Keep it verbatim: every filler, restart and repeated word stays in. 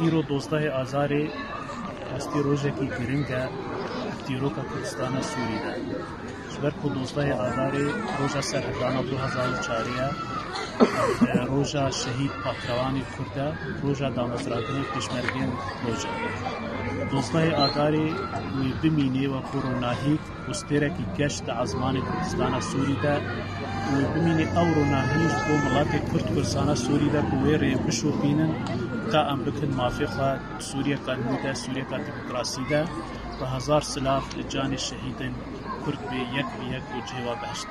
Îro dozdehê Azarê rastî rojekî giring e dîroka Kurdistana Sûrî de. Ji ber ku dozdehê Azarê roja serhildana du hezar û çarê ye, roja şehîd pakrewanê Kurd e, roja damezrandinê pêşmergeyên Kurd e. Dozdehê Azarê wê bimînê wekû ronahîk û stêrekî geş di ezmanê Kurdistana Sûrî de û bimîne ew ronahî ji bo miletê Kurd Kurdistana Sûrî de ku wê rê bişopînin, ta em bikin mafê xwe di Sûriyeka nû de, Sûriyeka demokrasî de. Bi hezar silav li canê şehîdên Kurd bê, yek bi yek û cihê we behişt.